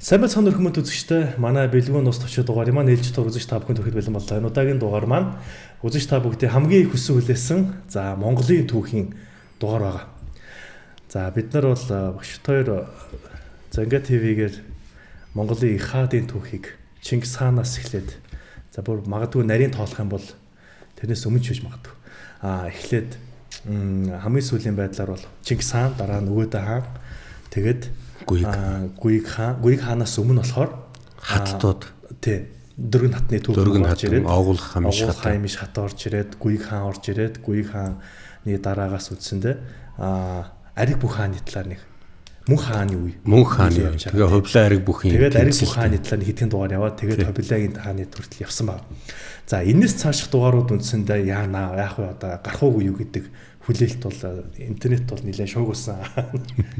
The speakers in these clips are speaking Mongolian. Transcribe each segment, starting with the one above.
Сайн байцгаана уу хүмүүст үзэгчдээ. Манай бэлгүүн нус төвчөө дугаар маань ээлж тур үзэгч та бүхэн төрөхөд бэлэн боллоо. Энэ удаагийн дугаар маань үзэгч та бүгдийн хамгийн их хүссэн хүлээсэн за Монголын түүхийн дугаар байгаа. За бид нар бол багш хоёр Занга ТV-гээр Монголын их хаадын түүхийг Чингис хаанаас эхлээд за бүр магадгүй нарийн тоолох юм бол тэрнээс өмнө ч хийж магадгүй. Аа эхлээд хамгийн сүүлийн байдлаар бол Чингис хаан, дараа нь Өгөөдө хаан, тэгээд Гүйг хаан, Гүйг хаанаас өмнө болохоор хаттууд тий дөрвөн хатны түүх дөрвөн хат Оогул хамиш хат хамиш хат орж ирээд Гүйг хаан орж ирээд Гүйг хааны дараагаас үндсэндээ Ариг бүх хааны талаар нэг мөн хааны үе. Мөн хааны үе. Тэгээ Хувлаа Ариг бүхийн. Тэгээд Ариг бүх хааны талаар нэг хэдхэн дугаар яваад тэгээд Хувлагийн хааны хүртэл явсан баг. За энэс цааших дугаарууд үндсэндээ яана яах вэ одоо гарах уугүй юу гэдэг хүлээлт бол интернет бол нэлээд шуугуулсан.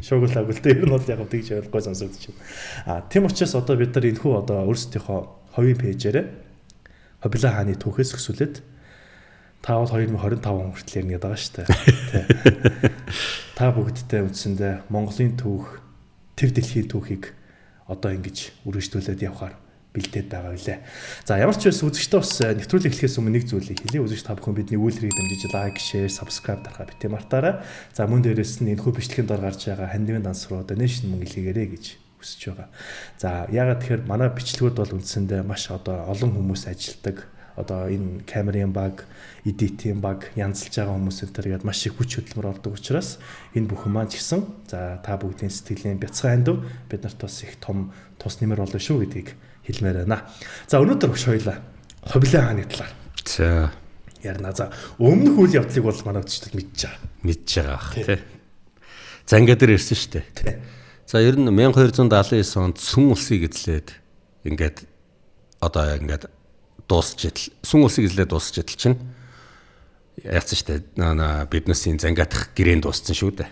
Шуугуулаагүй л дээ. Ер нь бол яг тэгж ойлгохгүй сонсогдож байна. А тийм учраас одоо бид нар энэхүү одоо өөрсдийнхөө хувийн пэйжээрээ Хувлаа хааны түүхээс өсвөлээд та бол 2025 он хүртэл ярина гэдэг байгаа шүү дээ. Тэ. Та бүгдтэй үндсэндээ Монголын түүх, төв дэлхийн түүхийг одоо ингэж үргэлжлүүлээд явахаар бэлдээд байгаа билээ. За ямар ч байсан үзэгчдээ бас нэвтрүүлэг эхлэхээс өмнө нэг зүйлийг хэлье. Үзэгч та бүхэн бидний үйлрийг дэмжиж лайк, share, subscribe дарахаа битгий мартаарай. За мөн дээрээс нь энэхүү бичлэгийн дор гарч байгаа хандивын данс руу donation мөнгө илгээгээрэй гэж хүсэж байгаа. За яагаад тэгэхээр манай бичлэгүүд бол үндсэндээ маш одоо олон хүмүүс ажилладаг. Одоо энэ камерын баг, edit-ийн баг, янзлж байгаа хүмүүс энэ төр гээд маш их хүч хөдөлмөр ордог учраас энэ бүхэн маань ч гэсэн за та бүгдийн сэтгэлийн бяцхан хандив бид нарт бас их том тус нэмэр болно шүү гэдгийг хэлмээр байна. За өнөөдөр багш хоёлаа Хувлаа хааны талаар. За ярина. За өмнөх үйл явдлыг бол манай үзэгчдэд мэдж байгаа. Мэдж байгаа ах тий. Занга дээр ирсэн шүү дээ. За ер нь 1279 онд Сүн улсыг эзлээд ингээд одоо ингээд дуусч идэл Сүн улсыг эзлээд дуусч идэл чинь яатсан шүү дээ. Биднээсийн зангиатах гэрээн дууссан шүү дээ.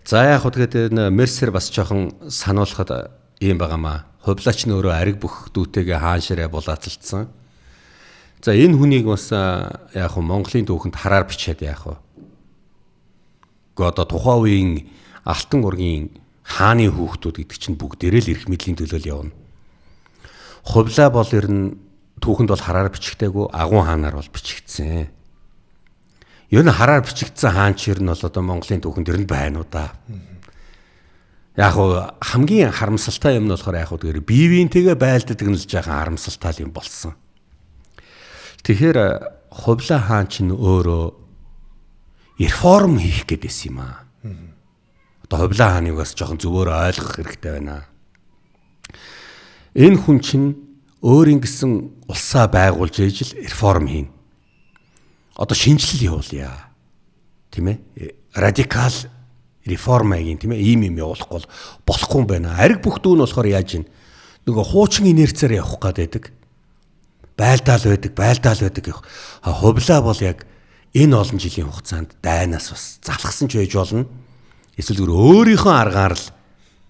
За яг хөө тэгээд энэ Мерсер бас жоохон сануулхад ийм байгаамаа. Хувлаач нь өөрөө ариг бүх дүүтэйгээ хаан ширээ булаацалдсан. За энэ хүнийг бас яг хөө Монголын түүхэнд хараар бичээд яах вэ? Гэхдээ одоо тухайн үеийн Алтан ургийн хааны хүүхдүүд гэдэг чинь бүгдээрээ л эрх мэдлийн төлөө л явна. Хувлаа бол ер нь түүхэнд бол хараар бичигдээгүй, агуун хаанаар бол бичигдсэн. Ер нь хараар бичигдсэн хаан ч ер нь бол одоо Монголын түүхэнд ер нь байна уу да. Яг хуу хамгийн харамсалтай юм нь болохоор яг хуу тэгэхээр бие биентэйгээ байлддаг нь л жаахан харамсалтай юм болсон. Тэгэхээр Хувлаа хаан чинь өөрөө реформ хийх гээд байсан юм аа. Одоо Хувлаа хааныг бас жоохон зөвөр ойлгох хэрэгтэй байна. Энэ хүн чинь өөрийн гэсэн улсаа байгуулж ээж л реформ хийнэ. Одоо шинжилэл явуулъя. Тийм ээ? Радикал реформ аягийн тийм ээ ийм юм явуулахгүй бол болохгүй юм байна. Ариг бүх дүү нь болохоор яаж ийн? Нөгөө хуучин инерцээр явах гээд байдаг. Байлдаал байдаг, байлдаал байдаг явах. Хувлаа бол яг энэ олон жилийн хугацаанд дайнаас бас залхсан ч байж болно. Эсвэл зүгээр өөрийнхөө аргаар л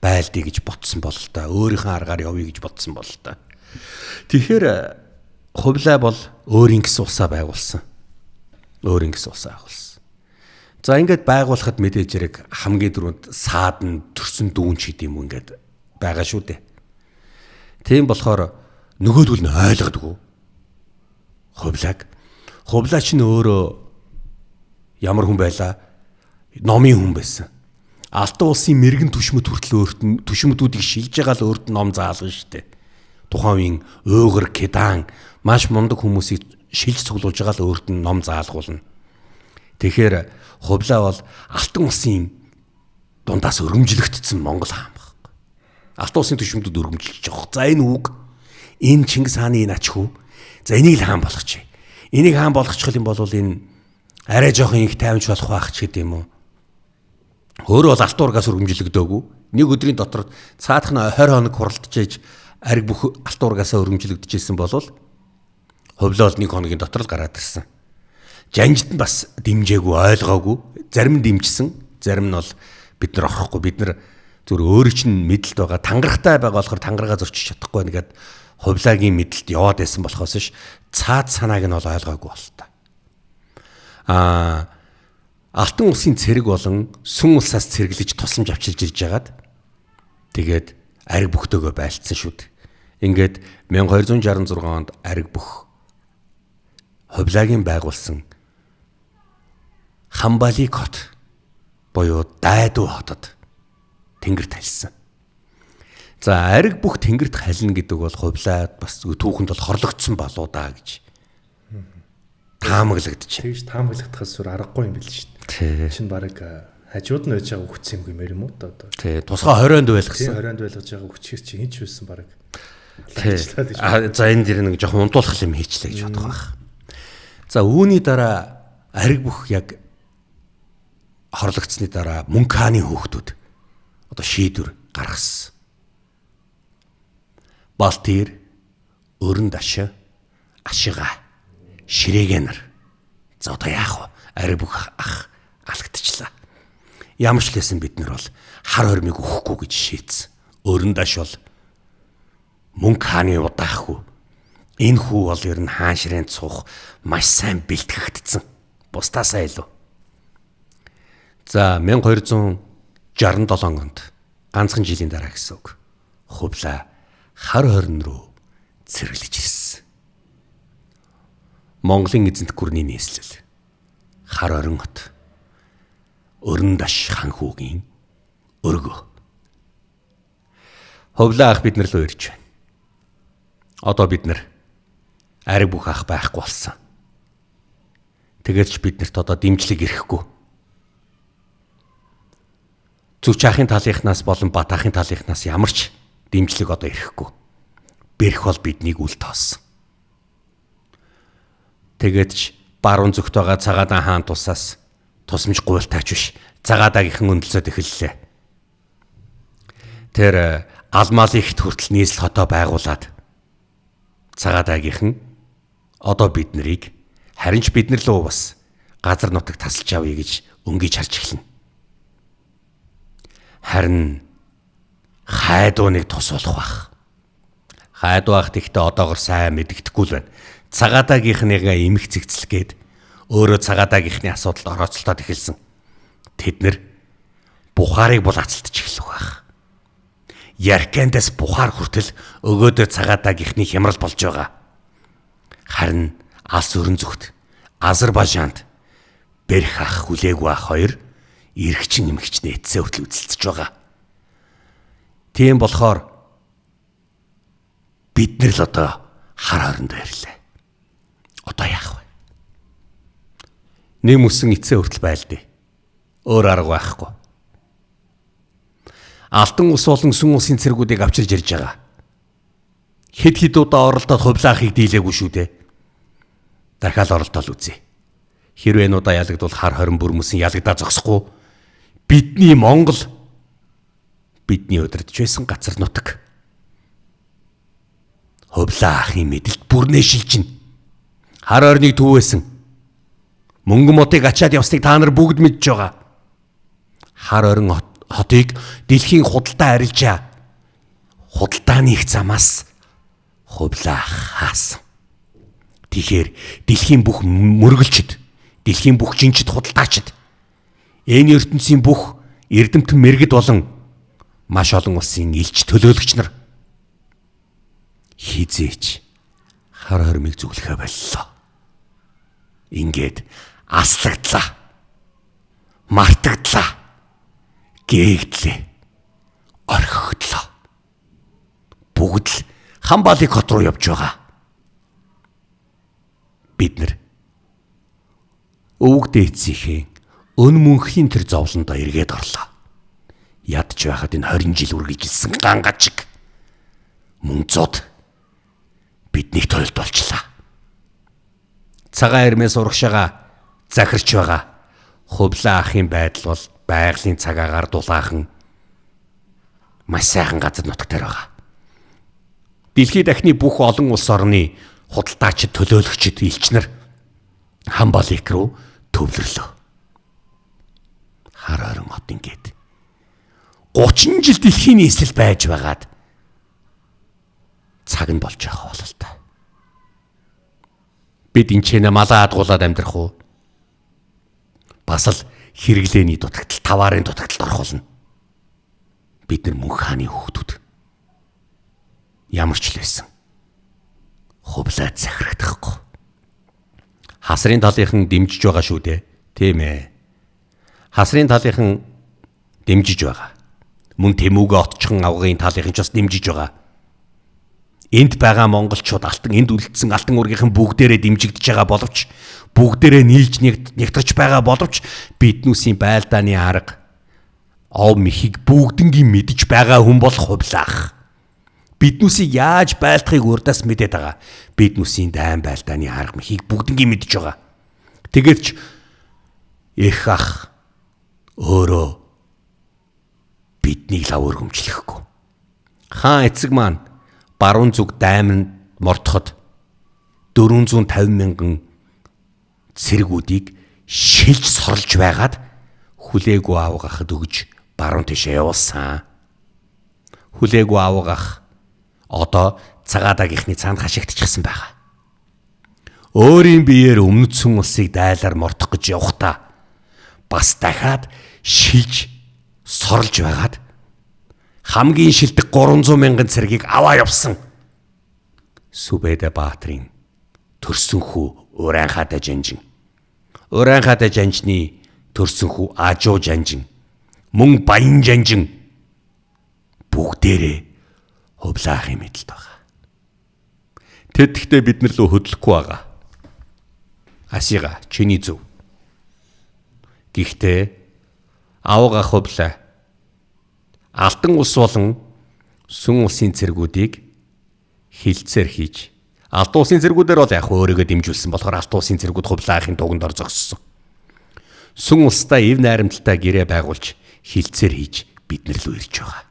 байлдъя гэж ботсон бол л та. Өөрийнхөө аргаар явъя гэж бодсон бол л та. Тэгэхээр Хувлаа бол өөрийн гэсэн улсаа байгуулсан. Өөрийн гэсэн улсаа байгуулсан. За ингээд байгуулахад мэдээж хэрэг хамгийн түрүүнд саад нь төрсөн дүүн ч гэдэм юм ингээд байгаа шүү дээ. Тийм болохоор нөгөөдөл нь ойлгодгоо. Хувлааг. Хувлаа чинь өөрөө ямар хүн байлаа? Номын хүн байсан. Алтан улсын мэрэгэн түшмэд хүртэл өөрт нь түшмэдүүдийг шилж байгаа л өөрт нь ном заалгана шүү дээ. Тухайн үеийн Уйгур, Кедан маш мундаг хүмүүсийг шилж цуглуулж байгаа л өөрт нь ном заалгуулна. Тэгэхээр Хувлаа бол Алтан улсын дундаас өргөмжлөгдсөн Монгол хаан байхгүй. Алтан улсын түшмэдүүд өргөмжилж байгаа. За энэ үг энэ Чингис хааны энэ ач хүү. За энийг л хаан болгочих. Энийг хаан болгочих юм бол энэ арай жоохон их тайванч болох байх ч гэдэм юм уу. Өөрөө бол Алтан ургаас өргөмжлөгдөөгүй. Нэг өдрийн дотор цаадах нь 20 хоног хуралдаж ариг бүх Алтан ургаасаа өргөмжлөгдөжсэн бол Хувлаа бол нэг хоногийн дотор л гараад ирсэн. Жанжид нь бас дэмжээгүй, ойлгоогүй. Зарим нь дэмжсэн, зарим нь бол бид нар орохгүй. Бид нар зүр өөрөө чинь мэдлэлт байгаа, тангарахтай байгаа болохоор тангараа зөрчиж чадахгүй нэгэд Хувлагийн мэдлэлт яваад байсан болохоос ш цаад санааг нь бол ойлгоогүй бол та. Алтан улсын цэрэг болон Сүн улсаас цэргэлж тусламж авчилж ирж байгаад тэгээд Ариг бүхтэйгөө байлцсан шүү дээ. Ингээд 1266 онд Ариг бүх Хубилайгийн байгуулсан Хамбалик хот буюу Дайдуу хотод тэнгэрт халсан. За ариг бүх тэнгэрт халина гэдэг бол Хубилайд бас түүхэнд бол хорлогдсон болоо да гэж таамаглагдчих. Тэгж таамаглагдахаас өөр аргагүй юм бил шүү дээ. Чин бараг хажууд нь байж байгаа хүч юм гэмээр юм уу одоо. Тий, тусгай 20-нд байлгасан. 20-нд байлгаж байгаа хүчээр чи хин ч байсан бараг. За энэ дэр нэг жоохон унтуулах юм хийчлээ гэж бодох байх. За үүний дараа ариг бүх яг хорлогдсны дараа Мөнх хааны хүүхдүүд одоо шийдвэр гаргасан. Балтир, Өрөнд аш, Ашига, Ширэгэ нар. За одоо яах вэ? Ариг бүх ах алагдчихлаа. Ямар ч лээсэн бид нар бол хар хормыг өгөхгүй гэж шийдсэн. Өрөнд аш бол Мөнх хааны удаахгүй. Энэ хүү бол ер нь хаан ширээнд суух маш сайн бэлтгэгдсэн. Бусдаасаа илүү. За 1267 онд ганцхан жилийн дараа гэсэн үг. Хубилай хар хорин руу цэрэглэж ирсэн. Монголын эзэнт гүрний нийслэл хар орин хот. Өрөнд аш хан хүүгийн өргөө. Хубилай ах бид нар лөө ирж байна. Одоо бид нар ариг бүх ах байхгүй болсон. Тэгээд ч биднэрт одоо дэмжлэг ирэхгүй. Зүвч ахын талынхнаас болон Бат ахын талынхнаас ямар ч дэмжлэг одоо ирэхгүй. Бэрх бол биднийг үл тооссон. Тэгээд ч баруун зүгт байгаа Цагаадан хаан тусаас тусамж гуйлтаач биш. Цагаадагийнхан өндөрлөд эхэллээ. Тэр Алмалын ихт хүртэл нийслэл хотоо байгуулад Цагаадагийнхан одоо бид нарыг харин ч бид нар лөө бас газар нутаг тасалж авъя гэж өнгөж харж эхэлнэ. Харин хайдууныг тус болох байх. Хайдуу ах тэгтээ одоогор сайн мэдэгдэхгүй л байна. Цагаадагийнхныгаа эмх зэгцлэх гээд өөрөө цагаадагийнхны асуудалд орооцолтоод эхэлсэн. Тэд нэр Бухарыг бол ацалтж эхлэх байх. Яркандаас Бухар хүртэл өгөөдөө цагаадагийнхны хямрал болж байгаа. Харин алс өрн зүгт Азербайжанд Бэрх ах хүлээгүй ах хоёр эргчин эмгчнээ эцсээ хүртэл үзэлцэж байгаа. Тийм болохоор бид нар л одоо хар хорондоо ирлээ. Одоо яах вэ? Нэм үсэн эцсээ хүртэл байлдээ. Өөр арга байхгүй. Алтан ус болон сүн усын цэргүүдийг авчирж ирж байгаа. Хэд хэд удаа оролдоод Хубилай ахыг дийлээгүй шүү дээ. Дахиад оролдоол үзье. Хэрвээ энэ удаа ялагдвал хар хорин бүрмөсөн ялагдаа зогсохгүй. Бидний Монгол бидний удирдах байсан газар нутаг Хубилай ахын мэдэлд бүрнээ шилжинэ. Хар орныг төвөөсөн. Мөнгөн мотыг ачаад явсныг та нар бүгд мэдж байгаа. Хар орин хотыг дэлхийн худалдаа арилжаа. Худалдааны их замаас Хубилай ах хаасан. Тэгэхээр дэлхийн бүх мөргөлчд, дэлхийн бүх жинчд худалдаачд, энэ ертөнцийн бүх эрдэмтэн мэргэд болон маш олон улсын элч төлөөлөгч нар хизээч хар хормыг зүглэхэ боллоо. Ингээд аслагдлаа. Мартагдлаа. Гээгдлээ. Орхигдлоо. Бүгд л Хамбалик хот руу явж байгаа. Бид нэр өвөг дээдсийнхээ өн мөнхийн тэр зовлондоо эргээд орлоо. Ядч байхад энэ 20 жил үргэлжилсэн гангачиг мөн зод биднийг тойлдолчлаа. Цагаан эрмээс урагшаага захирч байгаа Хубилай ахын байдал бол байгалийн цагаагаар дулаахан маш сайхан газар нутагтаар байгаа. Дэлхийд дахны бүх олон улс орны худалдаачид, төлөөлөгчид, элч нар Хамбалик руу төвлөрлөө. Хар орон хот ингээд 30 жил дэлхийн нийслэл байж байгаад цаг нь болж байгаа бол л та. Бид энэ ч нэ малаа адгуулад амьдрах уу? Бас л хэрэглээний дутагдал, таваарын дутагдалд орох болно. Бид нар мөнх хааны хүүхдүүд. Ямар ч л байсан. Хувлаа захирагдахгүй. Хасрын талынхан дэмжиж байгаа шүү дээ. Тийм ээ. Хасрын талынхан дэмжиж байгаа. Мөн Тэмүүгээ отчхон авгын талынхан ч бас дэмжиж байгаа. Энд байгаа монголчууд алтан энд үлдсэн алтан үргийнхэн бүгдээрээ дэмжигдэж байгаа боловч бүгдээрээ нийлж нэгтгэж байгаа боловч биднүүсийн байлдааны арга ов михийг бүгднгийн мэдж байгаа хүн бол хувлаах. Биднүүсийг яаж байлдахыг урдаас мэдээд байгаа. Биднүүсийн дайн байлдааны арга михийг бүгднгийн мэдж байгаа. Тэгээд ч их ах өөрөө биднийг лав өргөмжлөхгүй. Хаан эцэг маань баруун зүг дайманд мортоход 450 мянган цэргүүдийг шилж сорлж байгаад хүлээгүй авгахад өгж баруун тишээ явуулсан. Хүлээгүй авгах одоо цагаадагийнхны цаанд хашигдчихсан байгаа. Өөрийн биеэр өмнөд сүн улсыг дайлаар мортох гэж явхдаа бас дахиад шилж сорлж байгаад хамгийн шилдэг 300 мянган цэргийг аваа явсан. Сүбэдэ Баатрын төрсөн хүү Ураанхатай жанжин. Ураанхатай жанжны төрсөн хүү Ажуу жанжин. Мөн Баян жанжин бүгдээрээ хувлаахын мэдлэлд байгаа. Тэд гэхдээ бид нар лөө хөдлөхгүй байгаа. Асига чиний зөв. Гэхдээ авга хувлаа Алтан ус болон Сүн улсын цэргүүдийг хилцээр хийж Алтан улсын цэргүүдээр бол яг өөрийгөө дэмжүүлсэн болохоор Алтан улсын цэргүүд хувлаахын дуганд ор зогссон. Сүн улстай эв найрамдалтай гэрээ байгуулж хилцээр хийж бид нар лөө ирж байгаа.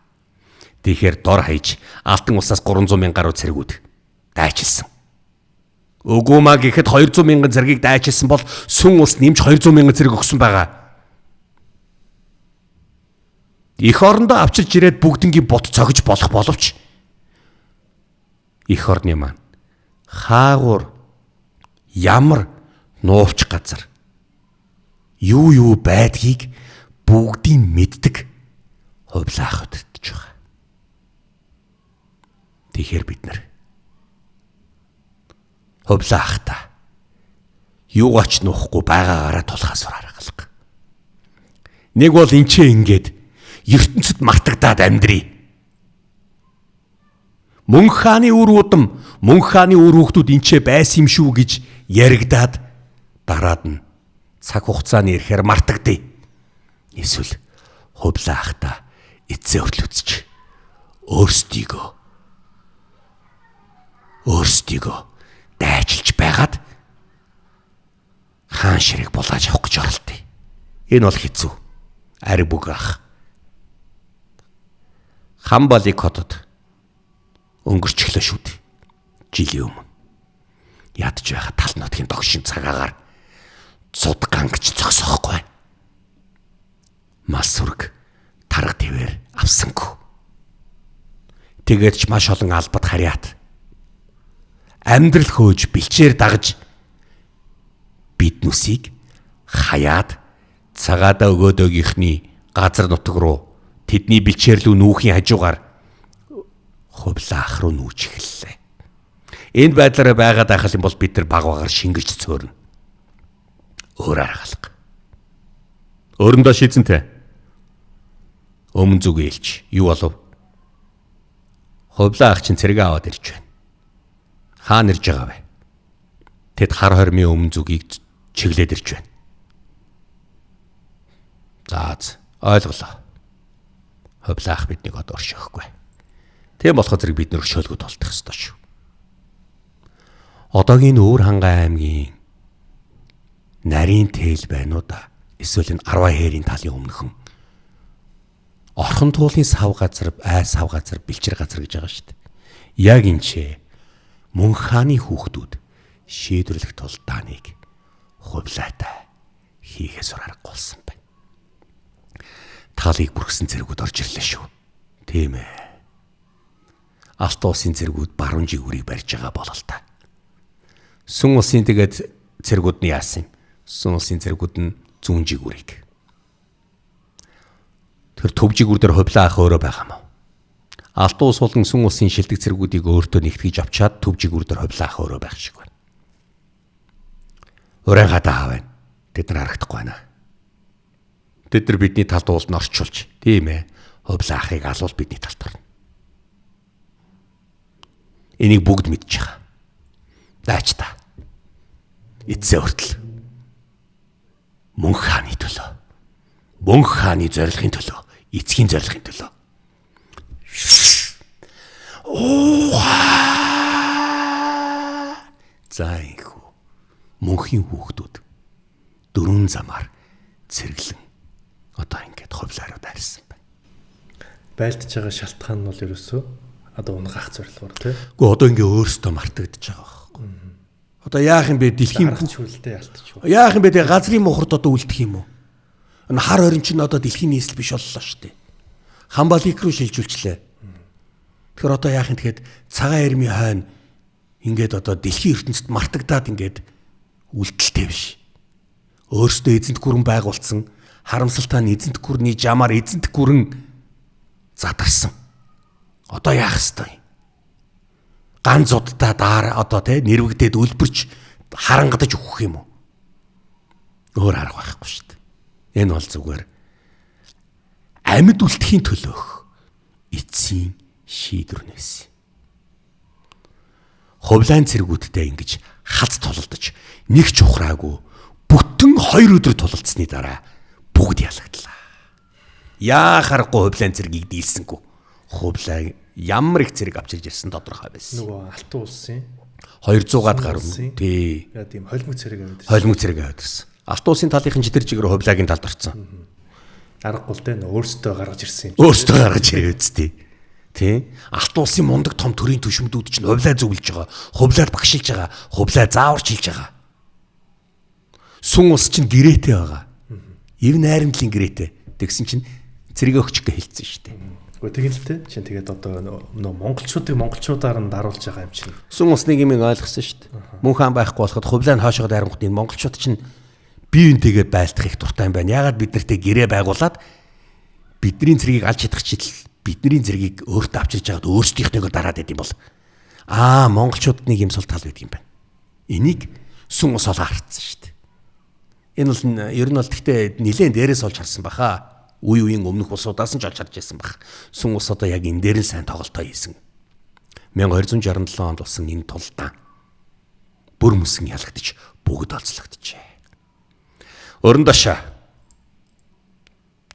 Тэгэхээр дор хаяж Алтан улсаас 300 мянган гаруй цэргүүд дайчилсан. Үгүй маа гэхэд 200 мянган цэргийг дайчилсан бол Сүн улс нэмж 200 мянган цэрэг өгсөн байгаа. Эх орондоо авчирч ирээд бүгднгийн бот цогж болох боловч эх орны маань хаагур ямар нуувч газар юу байдгийг бүгдийг мэддэг хувлаах өдөртөж байгаа. Тэгэхээр бид нар хувлаахта юугаач нуухгүй байгаагаараа тулхаас аргалга. Нэг бол энчээ ингээд ертөнцид мартагдаад амьдрий. Мөнх хааны үр удам, мөнх хааны үр хүүхдүүд энчээ байсан юм шүү гэж яригадаад дараад нь цаг хугацааны ирэхээр мартагдъя. Эсвэл хувлаахта эцсээ хүртэл үзэж өөрсдийгөө дайчилж байгаад хаан ширэг булааж авах гэж оролдъё. Энэ бол хэцүү. Ари бүг ах. Хамбалыг хотод өнгөрчлөө шүү дээ. Жилийн өмнө. Ядж байгаа тал нутгийн догшин цагаагаар цуд гангч зогсоохгүй байна. Мал сүрэг тарга твээр авсангүй. Тэгээд ч маш олон албад харьяат. Амьдрал хөөж бэлчээр дагаж биднүсийг хаяад цагаадаа өгөөдөөгийнхний газар нутаг руу тэдний бэлчээрлүү нүүхийн хажуугаар хувлаах руу нүүж эхэллээ. Энэ байдлаараа байгаад байх юм бол бид нар баг багаар шингэрч цөөрнө. Өөр арга алга. Өрөндөө шийдсэнтэй. Өмнө зүг ээлж юу болов? Хувлаа ах чинь цэргээ аваад ирж байна. Хаана ирж байгаа вэ? Тэд хар хормын өмнө зүгийг чиглээд ирж байна. За ойлголоо. Хувлаа ах биднийг одоо өршөөхгүй. Тийм болохоор зэрэг бид нэр өршөөлгөд болдох ёстой шүү. Одоогийн Өвөр хангай аймгийн нарийн тэл байна уу да? Эсвэл энэ 10 хээрийн талын өмнөхөн Орхон туулын сав газар, ай сав газар, бэлчээр газар гэж байгаа шүү дээ. Яг энэ ч мөн хааны хүүхдүүд шийдвэрлэх тулдааныг хувлаатай хийхээс аргагүй болсон байна. Талыг бүрхсэн цэргүүд орж ирлээ шүү. Тийм ээ. Алт улсын цэргүүд баруун жигүүрийг барьж байгаа болол та. Сүн улсын тэгээд цэргүүд нь яасан юм? Сүн улсын цэргүүд нь зүүн жигүүрийг. Тэр төв жигүүр дээр хувлаа ах өөрөө байгаа юм уу? Алтан ус болон Сүн улсын шилдэг цэргүүдийг өөртөө нэгтгэж авчаад төв жигүүр дээр хувлаа ах өөрөө байх шиг байна. Уран гадаа хаа байна. Тэд нар харагдахгүй байна. Тэд нар бидний талд уулд нь орчуулж, тийм хувлаа ахыг алуул бидний талд орно. Энийг бүгд мэдж байгаа. Даач та. Эцсээ хүртэл мөнх хааны төлөө. Мөнх хааны зорилгын төлөө, эцгийн зорилгын төлөө. Ууха! За инхүү. Мөнхийн хүүхдүүд дөрвөн замаар цэрэглэн одоо ингээд хувлаараа дайрсан байна. Байлдаж байгаа шалтгаан нь бол ерөөсөө одоо унгаах зорилгоор тий. Гэхдээ одоо ингээ өөрсдөө мартагдаж байгаа байхгүй. Одоо яах юм бэ дэлхийн арга чүлдээ ялтчих. Яах юм бэ тэгээ газрын мухард одоо үлдэх юм уу? Энэ хар хорин чинь одоо дэлхийн нийслэл биш боллоо шүү дээ. Хамбалик руу шилжүүлчлээ. Тэгэхээр одоо яах юм тэгэхэд цагаан эрмийн хойно ингээд одоо дэлхийн ертөнцид мартагдаад ингээд үлдэлтэй биш. Өөрсдөө эзэнт гүрэн байгуулсан харамсалтай нь эзэнт гүрний жамаар эзэнт гүрэн задарсан. Одоо яах ёстой юм? Ганц удаа дараа одоо те нэрвэгдээд үлбэрч харангадаж өгөх юм уу? Өөр арга байхгүй шүү дээ. Энэ бол зүгээр амьд үлдэхийн төлөөх эцсийн шийдвэр нэсэн. Хувлаан цэргүүдтэй ингэж хац тулалдаж нэг ч ухраагүй бүтэн 2 өдөр тулалдсны дараа бүгд ялагдлаа. Яа харахгүй хувлаан цэргийг дийлсэнгүй. Хувлаа ямар их цэрэг авчирж ирсэн тодорхой байсан. Нөгөө Алтан улсын 200-аад гаруй. Тий. Яа тийм холимог цэрэг аваад ирсэн. Холимог цэрэг аваад ирсэн. Алтан улсын талынхан жидэр жигээр хувлаагийн талд орцсон. Аргагүй л дээ өөрсдөө гаргаж ирсэн юм. Өөрсдөө гаргаж ирээ үсттэй. Тий. Алтан улсын мундаг том төрийн түшмдүүд чинь хувлаа зөвлөж байгаа, хувлаад багшилж байгаа, хувлаа зааварч хэлж байгаа. Сүн ус чинь гэрээтэй байгаа. Ив найрамдлын гэрээтэй. Тэгсэн чинь цэрэг өгчих гэ хэлсэн шүү дээ. Гэхдээ тэгин л те. Чин тэгээд одоо нөө монголчуудыг монголчуудаар нь даруулж байгаа юм чинь. Сүн ус нэг юм ойлгосон шүү дээ. Мөн хаан байхгүй болоход хувлаа нь хоошоо дайрангууд энэ монголчууд чинь бие биентэйгээ байлдах их дуртай юм байна. Яагаад бид нартэй гэрээ байгуулад бидний цэргийг алж чадах чидэл бидний цэргийг өөртөө авчирж байгаад өөрсдийнхнийгөө дараад байд юм бол аа монголчуудад нэг юм сул тал байдаг юм байна. Энийг сүн ус олоо харцсан шүү дээ. Энэ бол ер нь бол гэхдээ нилээн дээрээс олж харсан баха. Үе үеийн өмнөх улсуудаас нь ч олж харж байсан бах. Сүн ус одоо яг энэ дээр нь сайн тоглолтоо хийсэн. 1267 онд болсон энэ тулдаан бүр мөсөн ялагдаж бүгд олзлогджээ. Өрөндашаа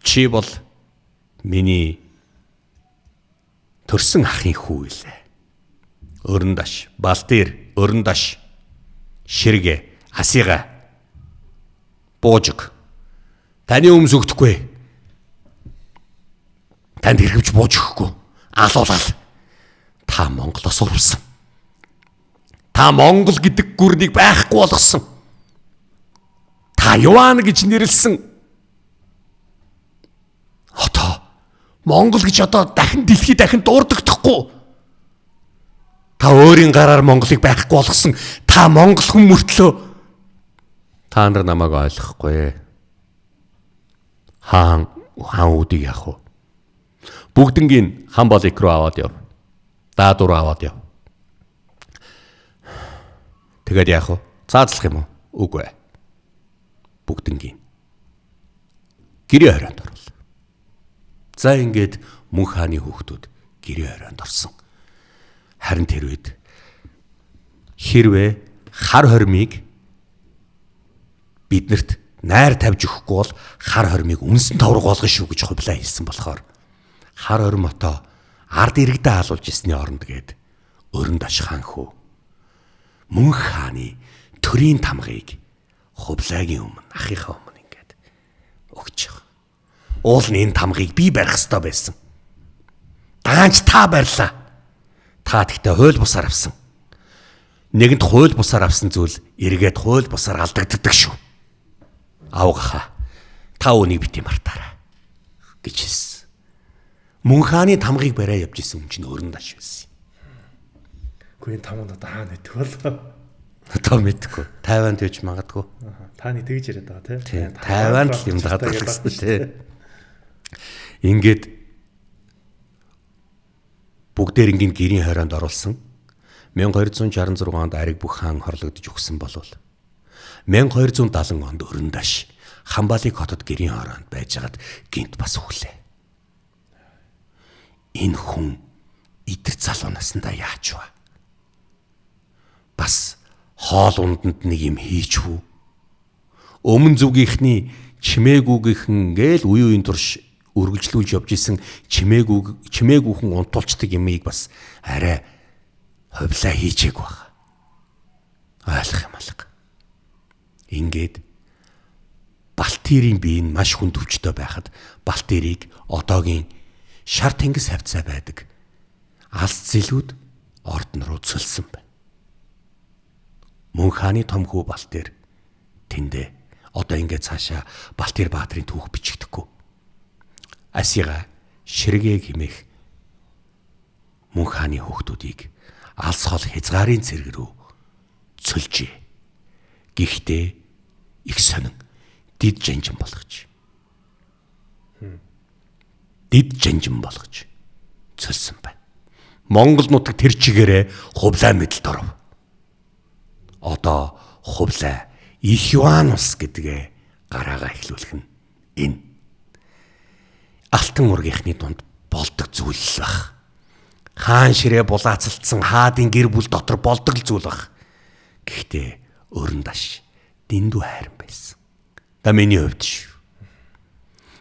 чи бол миний төрсөн ахын хүү илээ. Өрөндаш, Балтир, Өрөндаш, Ширгэ, Асига, Буужиг. Таны өмс өгдөхгүй. Танд хэрэгвч бууж өгөхгүй. Алуулал. Та Монголоос урвсан. Та Монгол гэдэг гүрнийг байхгүй болгосон. Та Юан гэж нэрлсэн. Одоо Монгол гэж одоо дахин дэлхий дахин дуурдагдахгүй. Та өөрийн гараар Монголыг байхгүй болгосон. Та монгол хүн мөртлөө та нар намайг ойлгохгүй. Хаан үүдийг яах вэ? Бүгднгийн хан болик руу аваад яв. Даадур аваад яв. Тэгээд яах вэ? Цаазлах юм уу? Үгүй ээ. Бүгднгийн гэрээ хорионд орвол. За ингээд мөнх хааны хүүхдүүд гэрээ хорионд орсон. Харин тэр үед хэрвээ хар хормыг биднэрт найр тавьж өгөхгүй бол хар хормыг үнсэн товрог болгоно шүү гэж хувлаа хэлсэн болохоор хар хорим отоо ард иргэдээ алуулж ирсний оронд гээд өрөнд аш хаан хүү мөнх хааны төрийн тамгыг хувлаагийн өмнө ахынхаа өмнө ингээд өгч байгаа. Уул нь энэ тамгыг би барих ёстой байсан. Даанч та барьлаа. Та тэгтээ хууль бусаар авсан. Нэгэнт хууль бусаар авсан зүйл эргээд хууль бусаар алдагддаг шүү. Авгаха. Та үүнийг бити мартаарай гэж хэлсэн. Мөн хааны тамгыг бариа явж исэн хүн чинь өрөнд аш байсан. Үгүй энэ тамганд одоо хаана байдаг бол? Одоо мэдэхгүй. Тайванд явж магадгүй. Та нэг тэгж яриад байгаа тий. Тайванд л юм дагаад гэсэн тий. Ингээд Бүгдээрингийн гэрийн хорионд оруулсан. 1266 онд Ариг бүх хаан хорлогдож өгсөн болвол 1270 онд Өрөндаш Хамбалыг хотод гэрийн хороонд байжгаад гинт бас өглөө. Энэ хүн идэр залуу насндаа яач вэ? Бас хоол унданд нэг юм хийч үү? Өмнө зүгийнхний чимээгүүгийнхэн гээл үе үеийн турш үргэлжлүүлж явж исэн чимээгүүхэн унтуулцдаг юмыг бас арай хувлаа хийчээг баг. Ойлгох юм алга. Ингээд Балтирийн бие нь маш хүнд өвчтөй байхад Балтирийг одоогийн шар тэнгис хавцаа байдаг алс зэлүүд ордон руу цөлсөн байна. Мөн хааны том хүү Балтир тэндээ одоо ингээд цаашаа Балтир баатрын түүх бичигдэхгүй. Асига ширгээ хэмээх мөн хааны хүүхдүүдийг алс хол хязгаарын цэрэг рүү цөлжээ. Гэхдээ их сонин дид жанжин болгож. Дид жанжин болгож цөлсөн байна. Монгол нутаг тэр чигээрээ Хувлай мэдэлд оров. Одоо Хувлай их Юан улс гэдгээ гараагаа эхлүүлэх нь энэ. Алтан ургийнхны дунд болдог зүйл л бах. Хаан ширээ булаацалдсан хаадын гэр бүл дотор болдог л зүйл бах. Гэхдээ Өрөндаш дэндүү хайран байсан. Да миний хувьд шүү.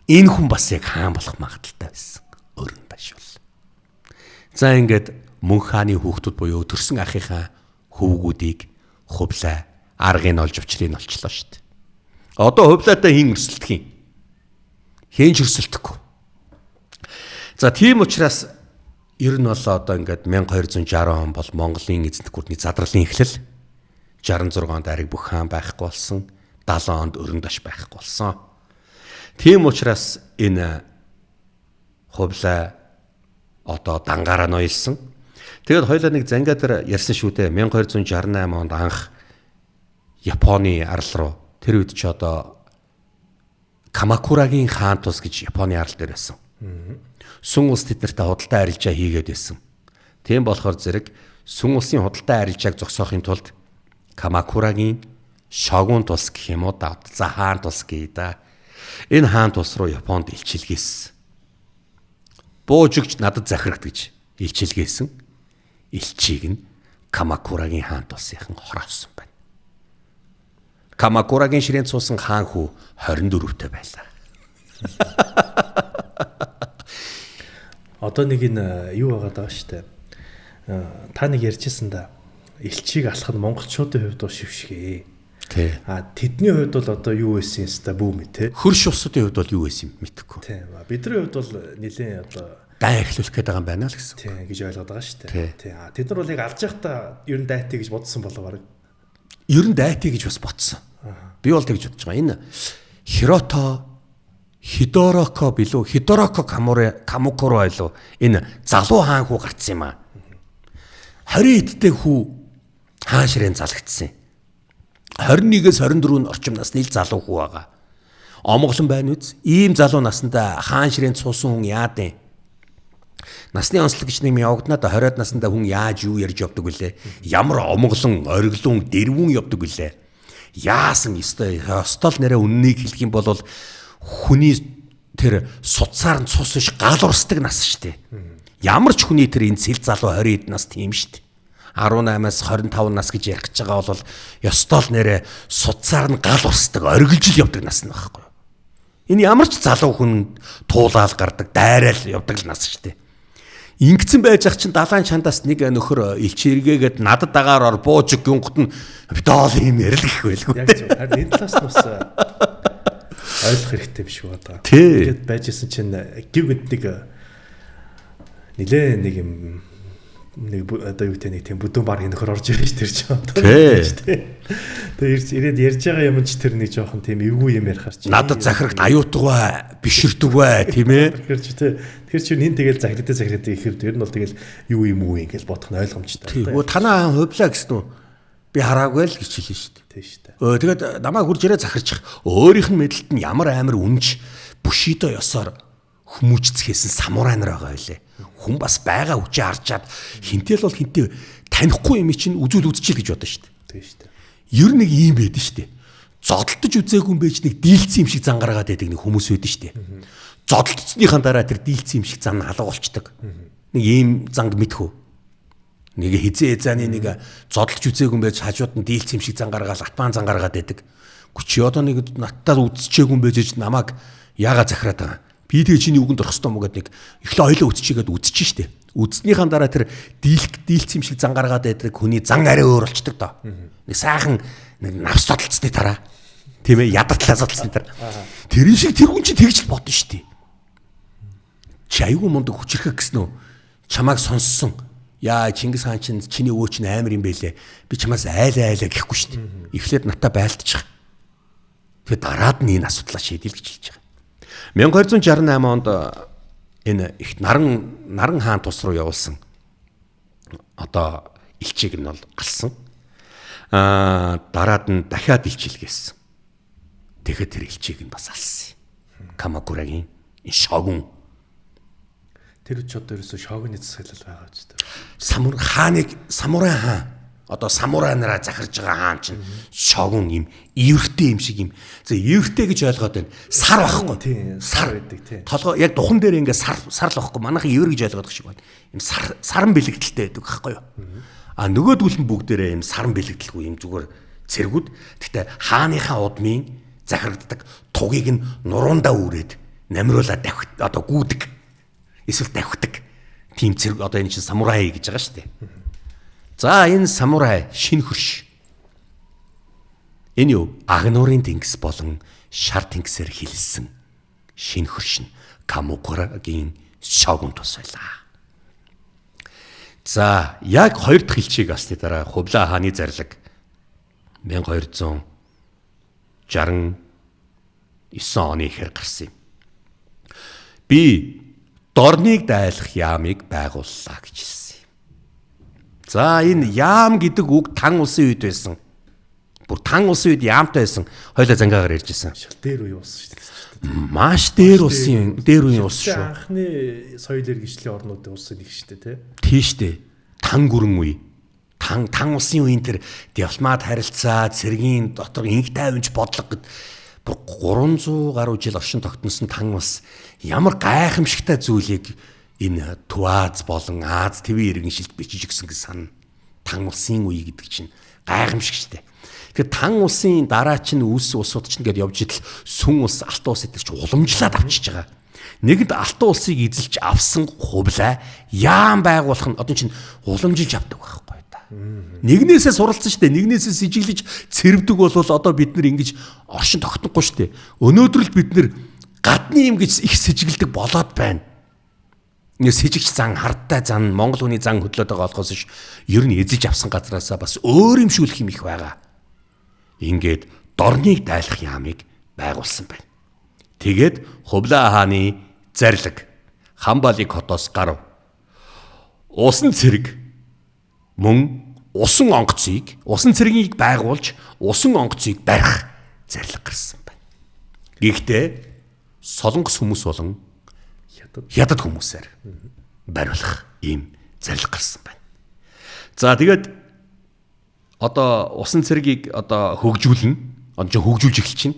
Энэ хүн бас яг хаан болох магадaltaй байсан. Өрөндаш бол. За ингээд мөн хааны хүүхдүүд буюу төрсөн ахынхаа хөвгүүдийг Хувлай аргыг олж учрыг олчлоо шүү дээ. Одоо Хувлайтай хин өрсөлдөх юм? Хэн ч өрсөлдөхгүй. За тийм учраас ер нь бол одоо ингээд 1260 он бол Монголын эзэнт гүрний задралын эхлэл. 66 онд Ариг бүх хаан байхгүй болсон. 70 онд Өрөндаш байхгүй болсон. Тийм учраас энэ Хувлай одоо дангаараа ноёлсон. Тэгээд хоёлаа нэг зангаа дээр ярьсан шүү дээ. 1268 онд анх Японы арал руу тэр үед ч одоо Камакурагийн хаан тус гэж Японы арал дээр байсан. Сүн улс тэд нартай худалдаа арилжаа хийгээд байсан. Тийм болохоор зэрэг сүн улсын худалдаа арилжааг зогсоохын тулд Камакурагийн шогун тус гэх юм уу да. За хаан тус гээ да. Энэ хаан тус руу Японд илчилгээсэн. Бууж өгч надад захирагд гэж илчилгээсэн. Элчийг нь Камакурагийн хаан тусынхан хороолсон байна. Камакурагийн ширээнд суусан хаан хүү 24-тэй байлаа. Одоо нэг энэ юу байгаад байгаа шүү дээ. Та нэг ярьжсэн да. Элчийг алах нь монголчуудын хувьд бол шившгэ. Тий. А тэдний хувьд бол одоо юу байсан юм ста бүү мэт те. Хөрш улсуудын хувьд бол юу байсан юм мэдэхгүй. Тийм. Бидний хувьд бол нэлээд одоо дай эхлүүлэх гээд байгаа юм байна л гэсэн. Тийм гэж ойлгоод байгаа шүү дээ. Тийм. А тэд нар бол яг алж явахдаа ер нь дайтай гэж бодсон болов бараг. Ер нь дайтай гэж бас бодсон. Би бол тэгж бодож байгаа. Энэ Хирото Хидороко билүү Хидороко Камукуро байлуу энэ залуу хаан хүү гарцсан юм аа. 20 эдтэй хүү хаан ширээн залгагдсан. 21-ээс 24 орчим насны л залуу хүү байгаа. Омглон байна үз. Ийм залуу насандаа хаан ширээнд суусан хүн яад юм? Насны онцлог гэж нэг юм явагдана да 20-од насандаа хүн яаж юу ярьж явдаг вүлээ? Ямар омглон, ориглон, дэрвүүн явдаг вүлээ? Яасан ёстой ёстол нэрэ үннийг хэлэх юм бол хүний тэр суцаар нь цус биш гал урсдаг нас штэ. Ямар ч хүний тэр энэ цэл залуу 20 эд нас тийм штэ. 18-аас 25 нас гэж ярих гэж байгаа бол ёстол нэрэ суцаар нь гал урсдаг, оргилжил явдаг нас нь байхгүй. Энэ ямар ч залуу хүн туулаал гардаг, дайраал явдаг л нас штэ. Ингэсэн байж ах чинь далайн чандаас нэг нөхөр элч эргээгээд надад дагаар ор бууж гүнгот нь битоол юм ярил гэх байлгүй. Яг зөв. Харин энэ талаас нь бас ойлгох хэрэгтэй биш үү одоо. Ингээд байж исэн чинь гів гэд нэг нилээ нэг юм нэг одоо юу гэдэг нэг тийм бүдүүн баргийн нөхөр орж ирж тэр чинь одоо. Тэгээ ирээд ярьж байгаа юм ч тэр нэг жоохон тийм эвгүй юм ярихаар чи. Надад захирагт аюутг бай, биширдэг бай, тийм ээ. Тэгэхээр чи тий. Тэгэхээр чи нин тэгэл захирагдээ ихэв тэр нь бол тэгэл юу юм уу ингээл бодох нь ойлгомжтой. Тий. Өө танаа хувлаа гэсэн үү? Би хараагүй л гэж хэлнэ шүү дээ. Тий шүү дээ. Тэгээд намайг хурж ирээ захирчих. Өөрийнх нь мэдлэлт нь ямар амар үнж бүшидо ёсоор хүмүүжцгээсэн самурай нар байгаа байлээ. Хүн бас байгаа хүчээ харчаад хинтэл бол хинтээ танихгүй юм чинь үзүүл үзчихэл гэж бодно шүү дээ. Тийм шүү дээ. Ер нь нэг ийм байдаг шүү дээ. Зодолдож үзээгүй юм байж нэг дийлцсэн юм шиг зан гаргаад байдаг нэг хүмүүс байдаг шүү дээ. Зодолдсныхаа дараа тэр дийлцсэн юм шиг зан алга болчдөг. Нэг ийм занг мэдэх үү? Нэг хизээ хязааны нэг зодолж үзээгүй юм байж хажууд нь дийлцсэн юм шиг зан гаргаал атман зан гаргаад байдаг. Гү чи одоо нэг надтай үзчихээгүй юм байж намайг яага захираад байгаа. Би тэгээ чиний үгэнд орох ёстой мó гэд нэг эхлээ ойлоо үзчихгээд үзчихэн штэ. Үзснийхаа дараа тэр дийлцсэн юм шиг зан гаргаад байдаг хүний зан арай өөр болчдөг доо. Нэг сайхан нэг навс зодолцсны дараа. Тийм ээ, ядартлаа зодолцсны дараа. Тэр шиг тэр хүн чинь тэгж л бодно штэ. Чи айгүй мундаг хүчрхэг гэсэн үү? Чамааг сонссон. Яа, Чингис хаан чинь чиний өвөө чинь амар юм бэлээ. Би чамаас айлаа айлаа гэхгүй штэ. Эхлээд надтай байлтчих. Тэгээ дараад нь энэ асуудлаа шийдэл гэж хэлж байгаа. 1268 онд энэ их наран хаан тус руу явуулсан одоо элчийг нь бол алсан. Дараад нь дахиад элчилгээсэн. Тэгэхэд тэр элчийг нь бас алсан. Камакурагийн энэ шогун. Тэр ч одоо ерөөсө шогны засаглал байгаа үстэй. Самур хааныг самурай хаан одоо самурай нараа захирж байгаа хаан чинь шогун юм эвэртэй юм шиг юм. За эвэртэй гэж ойлгоод байна. Сар байхгүй. Сар байдаг тий. Толгой яг духан дээр ингээ сар л байхгүй. Манайхан эвэр гэж ойлгоод шиг байна. Юм сар саран бэлэгдэлтэй байдаг байхгүй юу? А нөгөөдгөл нь бүгдээрээ юм саран бэлэгдэлгүй юм зүгээр цэргүүд. Гэхдээ хааныхаа удмын захирагддаг тугийг нь нурундаа үүрээд намируулаад давхит одоо гүдэг. Эсвэл давхидаг. Тийм цэрэг одоо энэ чинь самурай гэж байгаа шүү дээ. За энэ самурай шинэ хөрш. Энэ юу? Агнуурын тэнгис болон шар тэнгисээр хилсэн шинэ хөрш нь Камакурагийн шогун тус байлаа. За яг хоёр дахь элчийг алсны дараа Хубилай хааны зарлиг 1269 оны ихээр гарсан юм. Би дорныг дайлах яамыг байгууллаа гэж хэлсэн. За энэ яам гэдэг үг Тан улсын үед байсан. Бүр Тан улсын үед яамтай байсан. Хойлоо зангаагаар ярьж ирсэн. Шал дээр үе улс шүү дээ. Маш дээр улсын дээр үеийн улс шүү. Анхны соёл иргэншлийн орнуудын улсын нэг шүү дээ, тий. Тий шүү дээ. Тан гүрэн үе. Тан улсын үеийн тэр дипломат харилцаа, цэргийн дотор инх тайванч бодлого гэд бүр 300 гаруй жил оршин тогтносон Тан улс ямар гайхамшигтай зүйлийг энэ Төв Аз болон Аз тивийн иргэншилд бичиж өгсөн гэж санана. Тан улсын үе гэдэг чинь гайхамшиг штэ. Тэгэхээр Тан улсын дараа чинь үүссэн улсууд чинь гээд явж идэл Сүн улс, Алтан улс гэдэг чинь уламжлаад авчиж байгаа. Нэгэнт Алтан улсыг эзэлж авсан Хубилай яам байгуулах нь одоо чинь уламжилж авдаг байхгүй да. Нэгнээсээ суралцсан штэ. Нэгнээсээ сэжиглэж цэрвдэг бол одоо бид нар ингэж оршин тогтнохгүй штэ. Өнөөдөр л бид нар гадны юм гэж их сэжиглдэг болоод байна. Нэг сэжигч зан, хардтай зан, Монгол хүний зан хөдлөөд байгаа болохоос ш ер нь эзэлж авсан газраасаа бас өөр юмшүүлэх юм их байгаа. Ингээд дорныг дайлах яамыг байгуулсан байна. Тэгээд Хубилай хааны зарлиг Хамбалыг хотоос гарав. Усан цэрэг мөн усан онгоцыг, усан цэргийг байгуулж усан онгоцыг барих зарлиг гарсан байна. Гэхдээ Солонгос хүмүүс болон Хятад хүмүүсээр бариулах ийм зарлиг гарсан байна. За тэгээд одоо усан цэргийг одоо хөгжүүлнэ. Одоо хөгжүүлж эхэлж байна.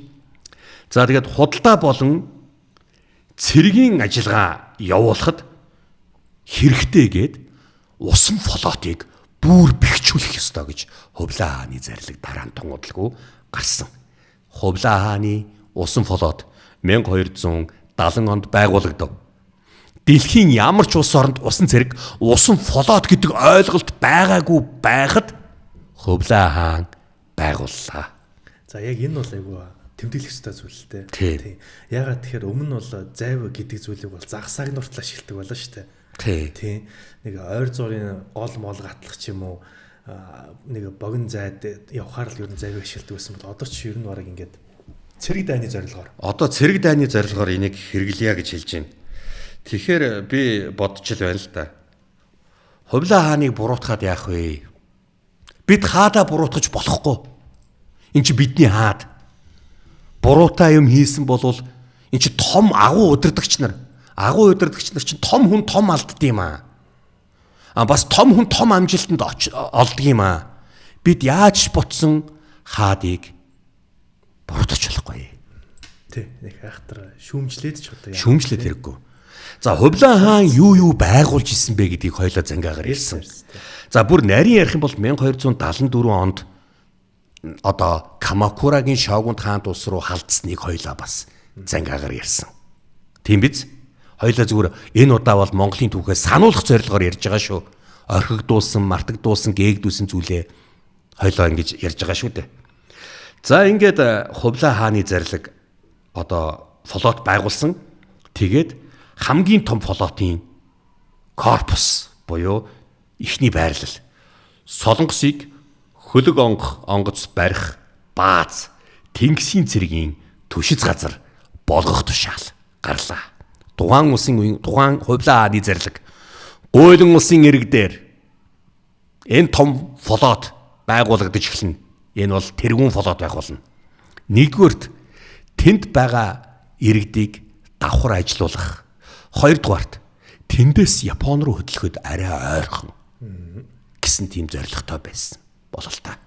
За тэгээд худалдаа болон цэргийн ажиллагаа явуулахад хэрэгтэй гээд усан флотыг бүр бэхжүүлэх ёстой гэж Хубилай хааны зарлиг дараа нь тунгуудалгүй гарсан. Хубилай хааны усан флот 1270 онд байгуулагдав. Дэлхийн ямар ч улс оронд усан цэрэг, усан флот гэдэг ойлголт байгаагүй байхад Хубилай хаан байгууллаа. За яг энэ бол айгүй тэмдэглэх ёстой зүйл л дээ. Тийм. Ягаад тэгэхээр өмнө нь бол зайв гэдэг зүйлийг бол загсааг нуртлаа шилдэг болоо шүү дээ. Тийм. Нэг ойр зуурын гол мол гатлах ч юм уу нэг богино зайд явхаар л ер нь зайвыг шилдэг байсан бол одоо ч ер нь бараг ингээд цэрэг дайны зорилгоор. Одоо цэрэг дайны зорилгоор энийг хэрэглэе гэж хэлж байна. Тэгэхээр би бодож л байна л да. Хубилай хааныг буруутгаад яах вэ? Бид хаадаа буруутгаж болохгүй. Энд чи бидний хаад. Буруутай юм хийсэн болвол эн чи том агуу удирдагч нар. Агуу удирдагч нар чинь том хүн том алдд юм аа. А бас том хүн том амжилтанд олдог юм аа. Бид яаж ботсон хаадыг буруутгах болохгүй. Тий, нэг айхтар шүүмжлээд ч одоо яа. Шүүмжлээд хэрэггүй. За Хубилай хаан юу байгуулж исэн бэ гэдгийг хоёлоо зангаагаар ярьсан. За бүр нарийн ярих юм бол 1274 онд одоо Камакурагийн шогунд хаант улс руу халдсныг хоёлоо бас зангаагаар ярьсан. Тийм биз? Хоёлоо зүгээр энэ удаа бол Монголын түүхээ сануулах зорилгоор ярьж байгаа шүү. Орхигдуулсан, мартагдуулсан, гээгдүүлсэн зүйлээ хоёлоо ингэж ярьж байгаа шүү дээ. За ингээд Хубилай хааны зарлиг одоо флот байгуулсан. Тэгээд хамгийн том флотын корпус буюу эхний байрлал Солонгосыг хөлөг онгоц барих бааз тэнгисийн цэргийн түшиз газар болгох тушаал гарлаа. Тухайн улсын үеийн тухайн Хубилай хааны зарлиг Гуйлан улсын ирэг дээр энэ том флот байгуулагдаж эхэлнэ. Энэ бол тэргүүн флот байх болно. Нэгдүгээрт тэнд байгаа иргэдийг давхар ажилуулах. Хоёрдугаарт тэндээс Япон руу хөдлөхөд арай ойрхон гэсэн тийм зорилготой байсан болол та.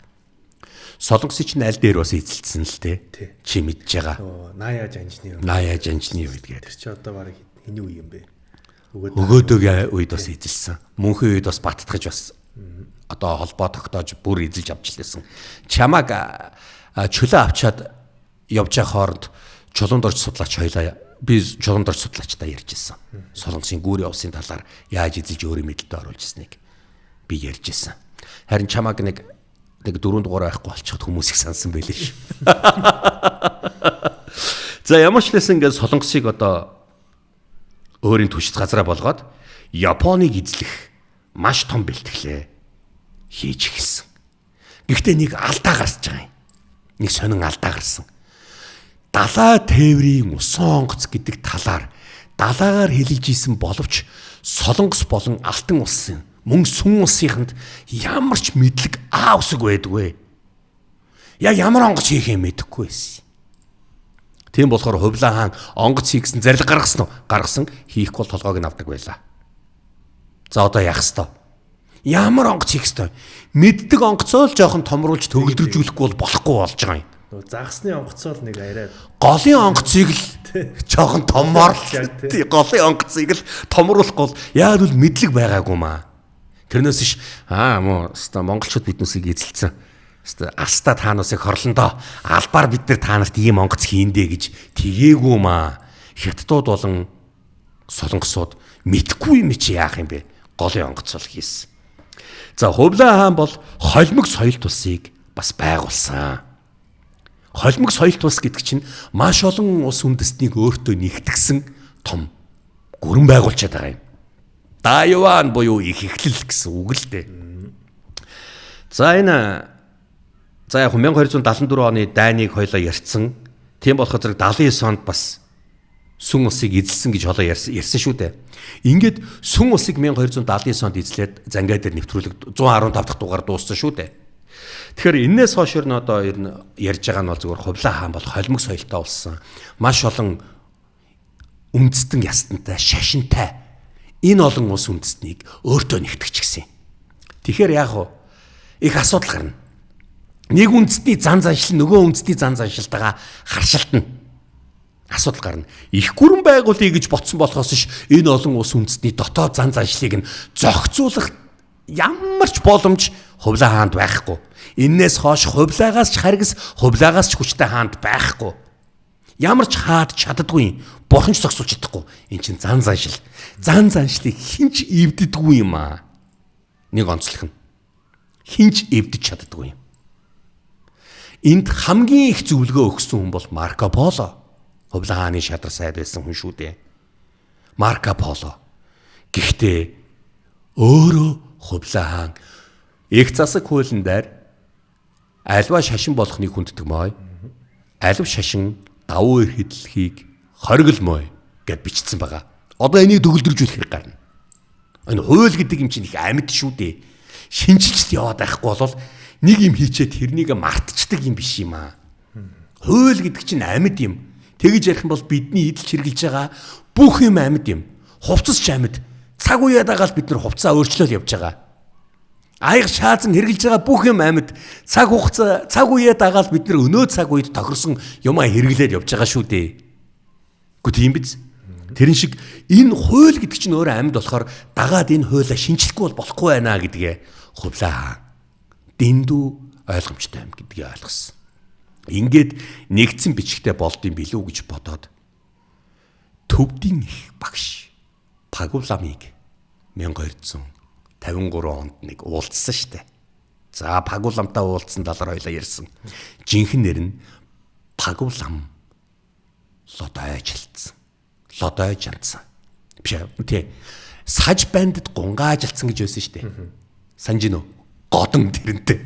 Солонгосын чинь аль дээр бас эзэлсэн л те. Чи мэдж байгаа. Наяа жанжны үед. Наяа жанжны үед гэдэг. Тэр чи одоо бараг хэний үе юм бэ? Өгөөдөгийн үед бас эзэлсэн. Мөнхийн үед бас баттгаж бас одоо холбоо тогтоож бүр эзэлж авч лээсэн. Чамаг чөлөө авчаад явж байгаа хооронд чулуунд орж судлаач хоёлаа би чулуунд орж судлаачдаа ярьж ирсэн. Солонгосын гүүрийн улсын талаар яаж эзэлж өөрийн мэдлэлд оруулж ирснийг би ярьж ирсэн. Харин чамаг нэг дөрөв дугаар байхгүй болчиход хүмүүс их сансан байлээ шүү. За ямар ч лсэн ингээд Солонгосыг одоо өөрийн түшид газараа болгоод Японыг эзлэх маш том бэлтгэлээ хийж эхэлсэн. Гэхдээ нэг алдаа гарч байгаа юм. Нэг сонин алдаа гарсан. Далай тээврийн усан онгоц гэдэг талаар далаагаар хилэлж исэн боловч Солонгос болон Алтан улсын мөн Сүн улсынханд ямар ч мэдлэг аавсаг байдгүй. Яг ямар онгоц хийх юм мэдэхгүй байсан. Тийм болохоор Хубилай хаан онгоц хий гэсэн зарлиг гаргасан уу? Гаргасан. Хийхгүй бол толгойг нь авдаг байлаа. За одоо яах ёстой? Ямар онгоц хийх ёстой? Мэддэг онгоцоо л жоохон томруулж төгөлдржүүлэхгүй бол болохгүй болж байгаа юм. Нөгөө загсны онгоцоо л нэг арай голын онгоцыг л жоохон томоор л голын онгоцыг л томруулахгүй бол яг л мэдлэг байгаагүй маа. Тэрнээс ш мó өстой монголчууд биднээсийг эзэлсэн. Өстой алстаа таанусыг хорлондоо албаар бид нар та нарт ийм онгоц хийндэ гэж тгээгүй маа. Хятадууд болон солонгосууд мэдхгүй юм чи яах юм бэ? Голын онгоц бол хийсэн. За Хубилай хаан бол холимог соёл тусыг бас байгуулсан. Холимог соёл тус гэдэг чинь маш олон улс үндэстнийг өөртөө нэгтгсэн том гүрэн байгуулчаад байгаа юм. Даюан буюу их эхлэл гэсэн үг л дээ. За энэ за яг 1274 оны дайныг хоёлоо ярьсан. Тийм болохоор зэрэг 79 онд бас Сүн улсыг эзэлсэн гэж хоолоо ярьсан шүү дээ. Ингээд Сүн улсыг 1279 онд эзлээд зангаа дээр нэвтрүүлэг 115 дахь дугаар дууссан шүү дээ. Тэгэхээр энээс хойш ер нь одоо ер нь ярьж байгаа нь бол зүгээр Хубилай хаан бол холимог соёлтой болсон. Маш олон үндэстэн ястантай, шашинтай энэ олон улс үндэстнийг өөртөө нэгтгэж гисэн. Тэгэхээр яг уу их асуудал гарна. Нэг үндэстний зан заншил нөгөө үндэстний зан заншилтайгаа харшилтна. Асуудал гарна. Их гүрэн байгуулъя гэж ботсон болохоос ш энэ олон улс үндэстний дотоод зан заншлыг нь зохицуулах ямар ч боломж Хубилай хаанд байхгүй. Эннээс хойш Хубилайгаас ч харгас, Хубилайгаас ч хүчтэй хаанд байхгүй. Ямар ч хаад чаддгүй, бурхан ч зогсуулж чадахгүй. Эн чинь зан заншил. Зан заншлыг хинч эвддэггүй юм аа. Нэг онцлог нь. Хинч эвдэж чаддгүй юм. Энд хамгийн их зөвлөгөө өгсөн хүн бол Марко Поло. Хубилай хааны шадар сайд байсан хүн шүү дээ. Марко Поло. Гэхдээ өөрөө Хубилай хаан их засаг хуулийн дээр альва шашин болохныг хүнддэг мой. Алив шашин давуу эрх хэдлэхийг хоригл мой гэд бичсэн байгаа. Одоо энийг төгөлдржүүлэх хэрэг гарна. Энэ хууль гэдэг юм чинь их амьд шүү дээ. Шинжилж яваад байхгүй бол нэг юм хийчээд тэрнийг мартчихдаг юм биш юм аа. Хууль гэдэг чинь амьд юм. Тэгэж ярих юм бол бидний эдэлж хэрглэж байгаа Бүх юм амьд юм. Хувцас ч амьд. Цаг үеэ дагаал бид нар хувцаа өөрчлөөл явж байгаа. Аяг шаазан хэрглэж байгаа бүх юм амьд. Цаг хугацаа, цаг үеэ дагаал бид нар өнөө цаг үед тохирсон юмаа хэрэглээд явж байгаа шүү дээ. Гэхдээ тийм биз? Тэрэн шиг энэ хууль гэдэг чинь өөрөө амьд болохоор дагаад энэ хуулиа шинчлэхгүй бол болохгүй байна гэдгээ Хубилай хаан дэндүү ойлгомжтой юм гэдгийг ойлгосон. Ингээд нэгдсэн бичгтээ болд юм билүү гэж бодоод төвдийн их багш Пагуламыг 1253 онд нэг уулзсан штэ. За Пагуламтай уулзсан талаар хоёлаа ярьсан. Жинхэнэ нэр нь Пагулам Лодойжилтсан. Лодойжантсан. Биш тий. Саж бандад гунгаажилцсан гэж байсан штэ. Санаж гинөө. Годон тэрнтэй.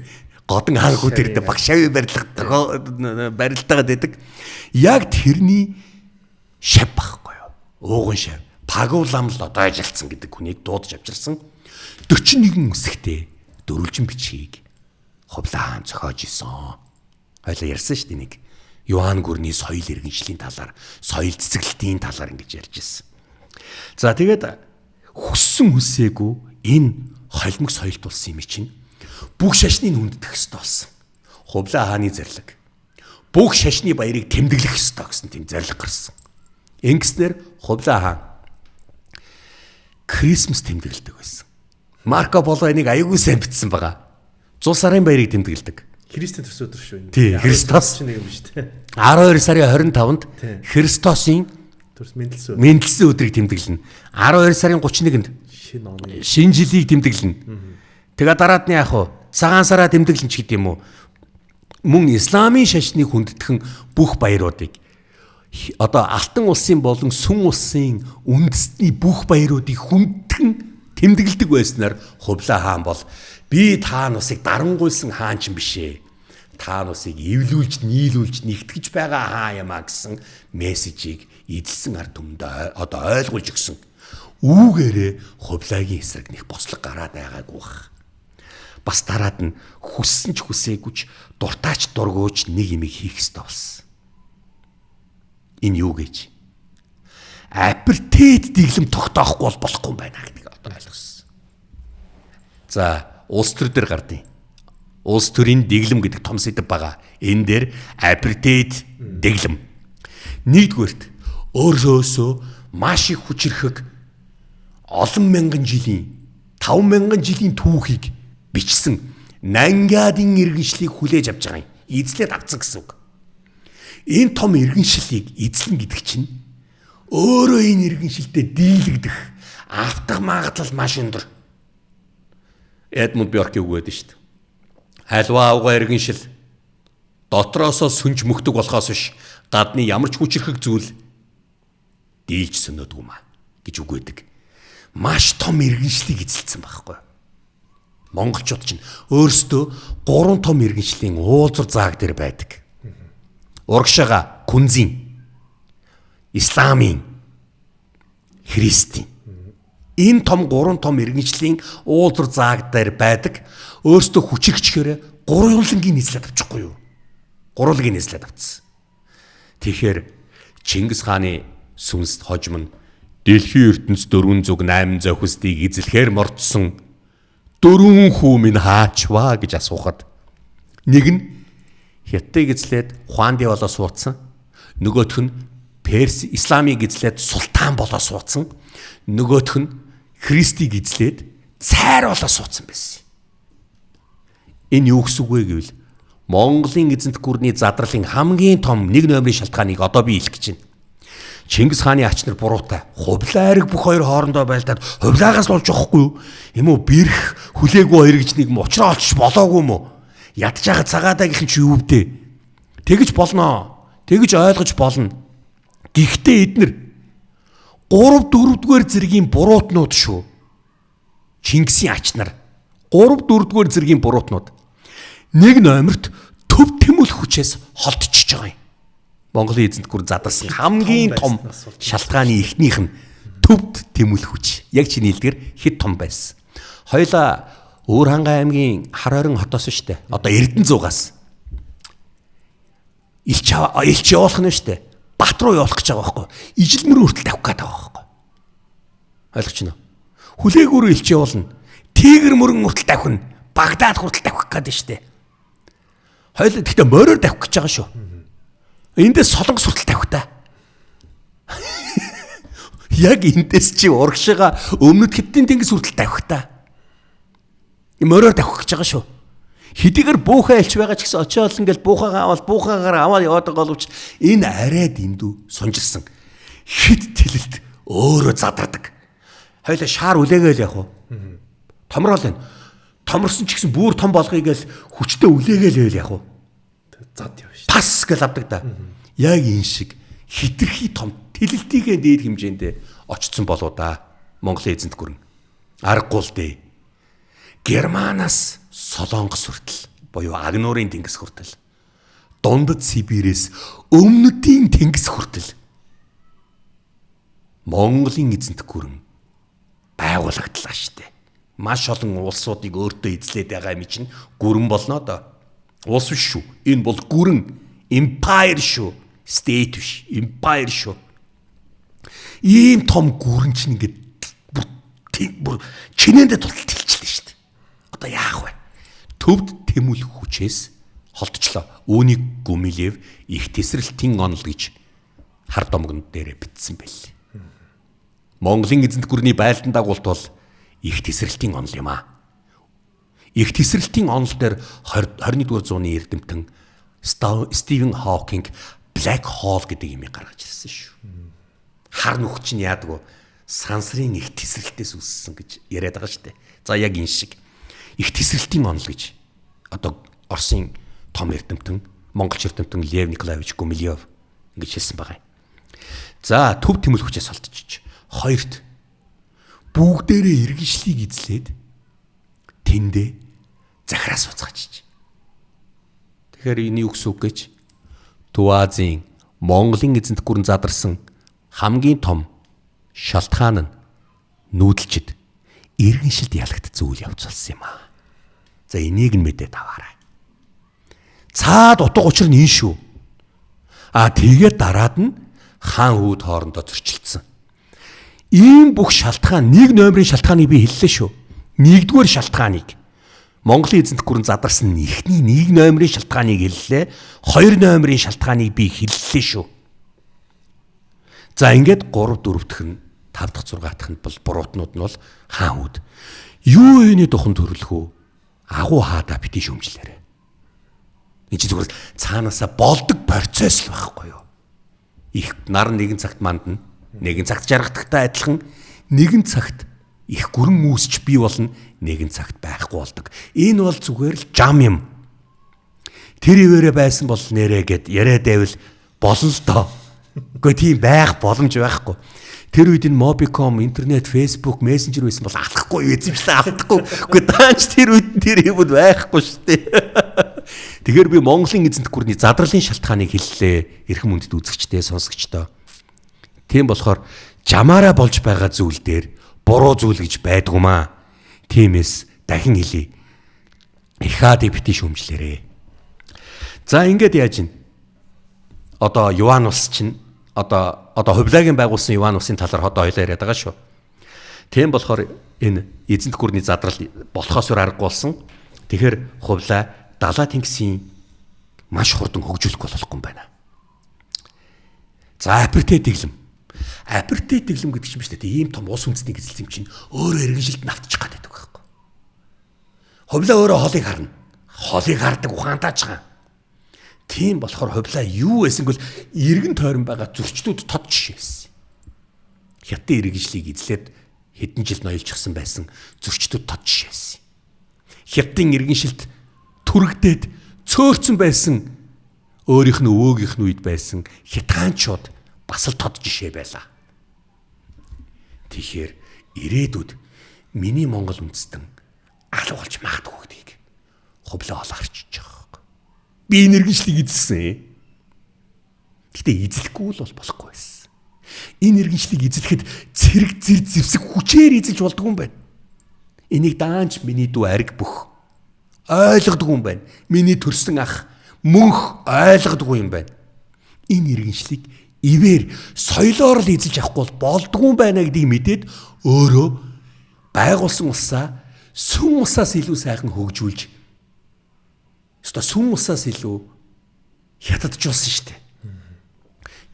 Годон хаанхүү тэрнтэй багш шавь барилга барилтаагаад байдаг. Яг тэрний шав байхгүй юу? Ууган шав. Пагулам Лодойжилтсан гэдэг хүнийг дуудаж авчирсан. 41 үсэгтэй дөрвөлжин бичгийг Хубилай хаан зохиож исэн. Хоёлаа ярьсан шүү дээ нэг. Юан гүрний соёл иргэншлийн талаар, соёл цэцэглэлтийн талаар ингэж ярьж ирсэн. За тэгээд хүссэн хүсээгүй энэ холимог соёлт улсын юм чинь бүх шашныг хүндэтгэх ёстой болсон. Хубилай хааны зарлиг. Бүх шашны баярыг тэмдэглэх ёстой гэсэн тийм зарлиг гарсан. Ингэснээр Хубилай хаан Крисмас тэмдэглэдэг байсан. Марко Поло энийг аягүй сайн бичсэн байгаа. 100 сарын баярыг тэмдэглэдэг. Христийн төрсөн өдөр шүү. Тий, Христос нэг юм шүү дээ. 12 сарын 25-нд Христосын төрс мэндэлсэн өдөр. Мэндэлсэн өдрийг тэмдэглэнэ. 12 сарын 31-нд шинэ оны шинэ жилийг тэмдэглэнэ. Тэгээ дараад нь яах вэ? Цагаан сараа тэмдэглэн ч гэдэг юм уу? Мөн исламын шашныг хүндэтгэн бүх баяруудыг одоо Алтан улсын болон Сүн улсын үндэстний бүх баяруудыг хүндэтгэн тэмдэглэдэг байснаар Хубилай хаан бол би та нусыг дарангуйлсан хаан ч биш ээ. Та нусыг эвлүүлж, нийлүүлж, нэгтгэж байгаа хаан юм а гэсэн мессежийг эзэлсэн ард түмэндээ одоо ойлгуулж өгсөн. Үүгээрээ Хубилайгийн эсрэг нэг бослог гараад байгаагүй бах. Бас дараад нь хүссэн ч хүсээгүй ч дуртаач дургүйч нэг юм хийх ёстой болсон. Энэ юу гэж? Апартейд дэглэм тогтоохгүй бол болохгүй юм байна гэдгийг одоо ойлгосон. За, улс төр дээр гардыг. Улс төрийн дэглэм гэдэг том сэдэв байгаа. Энэ дээр апартейд дэглэм. Нэгдүгээрт өөрөөсөө маш их хүчирхэг олон мянган жилийн 5000 жилийн түүхийг бичсэн Нангадын иргэншлийг хүлээж авч байгаа юм. Эзлээд авцсан гэсэн үг. Энэ том иргэншлийг эзлэн гэдэг чинь өөрөө энэ иргэншилтэд дийлэгдэх автах магадлал маш өндөр. Эдмунд Бьоркийн үг байдаг шүү дээ. Альва авга иргэншил дотроосоо сүнж мөхдөг болохоос биш гадны ямар ч хүчирхэг зүйл дийлж сөнөөдгүй маа гэж үг байдаг. Маш том иргэншлийг эзэлсэн байхгүй. Монголчууд чинь өөрсдөө 3 том иргэншлийн уулзар зааг дээр байдаг. Урагшаага күнзийн, исламын, христийн. Энэ том 3 том иргэншлийн уулзар зааг дээр байдаг. Өөрсдөө хүчирхчгээр гурванлангийн нийслээд авчихгүй юу? Гурванлагийн нийслээд авчихсан. Тэгэхээр Чингис хааны сүнс хожим нь дэлхийн ертөнц 408 зохистыг эзлэхээр мордсон дөрвөн хүү минь хаачваа гэж асуухад нэг нь Хятадыг эзлээд Хуанди болоо суудсан. Нөгөөх нь Перс исламыг эзлээд султан болоо суудсан. Нөгөөх нь Христийг эзлээд цайр болоо суудсан байсан. Энэ юу гэсэн үг вэ гэвэл Монголын эзэнт гүрний задралын хамгийн том нэг номерын шалтгааныг одоо би хэлэх гэж байна. Чингис хааны ач нар буруутай. Хубилай айраг бүх хоёр хоорондоо байлдаад хубилаагаас болж явахгүй юу? Юм уу бэрх хүлээгүй хоёр гэж нэг юм учраа олчих болоогүй юм уу? Ядж байгаа цагаадаагийнх нь чи юу вдэ? Тэгэж болноо. Тэгэж ойлгож болно. Гэхдээ эднэр 3 4-р зэргийн буруутнууд шүү. Чингисийн ач нар 3 4-р зэргийн буруутнууд нэг номерт төв тэмүүл хүчээс холдчихж байгаа юм. Монголын эзэнт гүр задарсан хамгийн том шалтгааны эхнийх нь төвд тэмүүл хүч. Яг чиний хэлдгэр хэд том байсан. Хоёлаа Өвөр хангай аймгийн хар орон хотоос шүү дээ. Одоо Эрдэнэ зуугаас илч явуулах нь шүү дээ. Бат руу явуулах гэж байгаа байхгүй. Ижил мөрөн хүртэл тавих гээд байгаа байхгүй. Ойлгож байна уу? Хүлээгүүрээ элч явуулна. Тигр мөрөн хүртэл тавхина. Багдад хүртэл тавих гээд шүү дээ. Хойлоо гэхдээ мороор тавих гэж байгаа шүү. Эндээс Солонгос хүртэл тавих та. Яг эндээс чи урагшаага өмнөд Хятадын тэнгис хүртэл тавих та. Мороор тавих гэж байгаа шүү. Хэдийгээр буухай элч байгаа ч гэсэн очиод ингээл буухайгаа аваад буухайгаар аваад яваад байгаа боловч энэ арай дэндүү сунжилсан. Хит тэлэлт өөрөө задардаг. Хойлоо шаар үлээгээл явах уу? Томрол энэ. Томорсон ч гэсэн бүр том болгоё гээл хүчтэй үлээгээл байл явах уу? Зад явна шүү. Пас гэл авдаг да. Яг энэ шиг хитрхи том тэлэлтийнхээ дээд хэмжээнд очсон болоо да. Монголын эзэнт гүрэн. Аргагүй л дээ. Германаас Солонгос хүртэл буюу Агнуурын тэнгис хүртэл, Дундад Сибирээс Өмнөдийн тэнгис хүртэл Монголын эзэнт гүрэн байгуулагдлаа штэ. Маш олон улсуудыг өөртөө эзлээд байгаа юм чинь гүрэн болно доо. Улс биш шүү. Энэ бол гүрэн, empire шүү. State биш, empire шүү. Ийм том гүрэн чинь ингээд бүр чинээндээ тултал тэлчлээ шүү дээ. Одоо яах вэ? Төвд тэмүүлэх хүчээс холдчихлоо. Үүнийг Гумилев их тесрэлтийн онол гэж хар домгонд дээрээ бичсэн байл. Монголын эзэнт гүрний байлдан дагуулт бол их тесрэлтийн онол юм аа. Их тесрэлтийн онол дээр 21-р зууны эрдэмтэн Стивен Хокинг Black Hole гэдэг юмыг гаргаж ирсэн шүү. Хар нүх чинь яадаг вэ? Сансрын их тесрэлтээс үүссэн гэж яриад байгаа шүү дээ. За яг энэ шиг их тесрэлтийн онол гэж одоо Оросын том эрдэмтэн, монголч эрдэмтэн Лев Николаевич Гумилев ингэж хэлсэн байгаа юм. За төв тэмүүлэх хүчээс холдчихж. Хоёрт бүгдээрээ иргэншлийг эзлээд тэндээ захираа сууцгаачиж. Тэгэхээр энэ юу гэсэн үг гэж Төв Азийн Монголын эзэнт гүрэн задарсан хамгийн том шалтгаан нь нүүдэлчд иргэншилд ялагдсан үйл явц болсон юм аа. За энийг нь мэдээд аваарай. Цаад утга учир нь энэ шүү. А тэгээд дараад нь хаан хүүд хоорондоо зөрчилдсөн. Ийм бүх шалтгаан, нэг номерын шалтгааныг би хэллээ шүү. Нэгдүгээр шалтгааныг Монголын эзэнт гүрэн задарсан эхний нэг номерын шалтгааныг хэллээ. Хоёр номерын шалтгааныг би хэллээ шүү. За ингээд 3 4 дэх нь 5 дахь 6 дахь нь бол буруутнууд нь бол хаан хүүд. Юу юуны духан төрлөх үү? Агуу хаадаа бити шүмжлээрэ. Энд чи зүгээр цаанаасаа болдог процесс л байхгүй юу? Их нар нэгэн цагт мандна, нэгэн цагт жаргадагтай адилхан нэгэн цагт их гүрэн үүсч бий болно, нэгэн цагт байхгүй болдог. Энэ бол зүгээр л жам юм. Тэр ивэрэ байсан бол нэрэ гэд яриад байвал болно л доо. Үгүй тийм байх боломж байхгүй. Тэр үед энэ Mobicom, интернет, Facebook, Messenger байсан бол алахгүй, эзэмшлээ алдахгүй. Үгүй даанч тэр үед тэр юмуд байхгүй шүү дээ. Тэгэхээр би Монголын эзэнт гүрний задралын шалтгааныг хэллээ. Эрхэм хүндэт үзэгчдээ, сонсогчдоо. Тийм болохоор жамаараа болж байгаа зүйл дээр буруу зүйл гэж байдгүмаа. Тиймээс дахин хэлье. Их хаадыг бити шүүмжлээрээ. За ингээд яаж ийн? Одоо Юан улс чинь одоо Хувилагийн байгуулсан Юан улсын талаар одоо хоёлаа яриад байгаа шүү. Тийм болохоор энэ эзэнт гүрний задрал болохоос өөр аргагүй болсон. Тэгэхээр Хувилаа далаа тэнгисийн маш хурдан хөгжүүлэх болохгүй юм байна. За апертэ дэглэм. Апертэ дэглэм гэдэг чинь биш үү? Ийм том улс үндэстнийг эзэлсэн юм чинь өөрөө иргэншилд навтчих гээд байдаг байхгүй. Хувилаа өөрөө холыг харна. Холыг хардаг ухаантай ч хаан. Тийм болохоор Хувилаа юу байсан гэл эргэн тойрон байгаа зөрчлүүд тод жишээ байсан. Хятадын иргэншлийг эзлээд хэдэн жил ноёлчихсан байсан зөрчлүүд тод жишээ байсан. Хятадын иргэншилт түрэгдээд цөөрцөн байсан өөрийнх нь өвөөгийнх нь үед байсан хятгаанчууд бас л тод жишээ байлаа. Тэгэхээр ирээдүйд миний Монгол үндэстэн алга болж магадгүй гэдгийг Хувилаа ол харчиж байгаа. Би энэ иргэншлийг эзэлсэн. Гэтэ эзлэхгүй л бол болохгүй байсан. Энэ иргэншлийг эзлэхэд цэрэг зэр зэвсэг хүчээр эзэлж болдгүй юм байна. Энийг даанч миний дүү ариг бүх ойлгодгүй юм байна. Миний төрсөн ах мөнх ойлгодгүй юм байна. Энэ иргэншлийг Ивэр соёлоор л эзэлж авахгүй бол болдгүй юм байна гэдгийг мэдээд өөрөө байгуулсан улсаа сүм улсаас илүү сайхан хөгжүүлж ёстой сүм улсаас илүү хятаджуулсан шүү дээ.